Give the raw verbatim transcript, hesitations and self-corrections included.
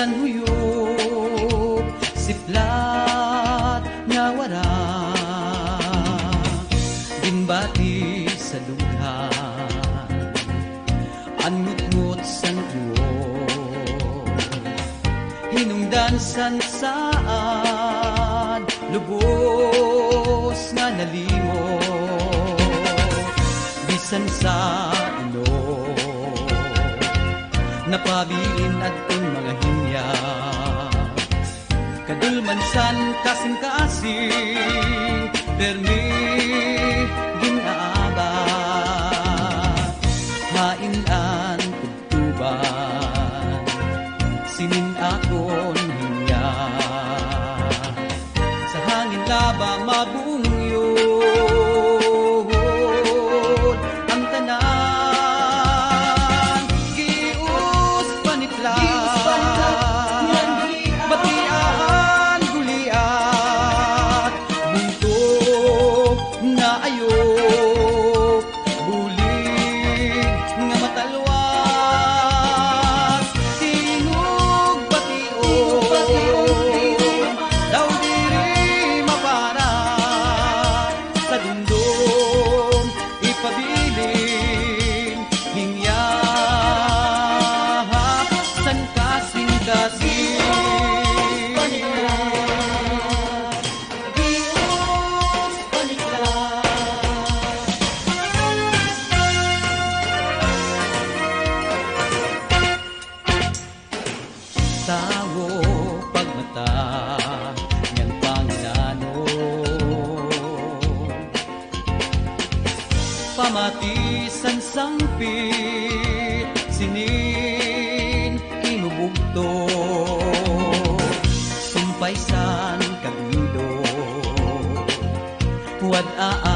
An huyop, siplat nga wara ginbati sa dughan, an ngutngot san uwog, hinungdan san saad, lubos nga nalimot, bisan sa inot. Napabiin adton mga hinyap, kadulman san kasingkasing, pirmi gin-aaba. Hain an tubtuban sinin akon hinyap. Sa hangin laba mabungyod an tanan. Gius panitla, batian Goliat, bungto nga ayop, bulig nga matalwas, tingog bation, daw diri mapara, sa dumdom ipabilin, hinyap san kasingkasing. Tawo pagmata ngan panginanom, pamati san sangpit sinin imo bugto, sumpay san kabilog, wad-a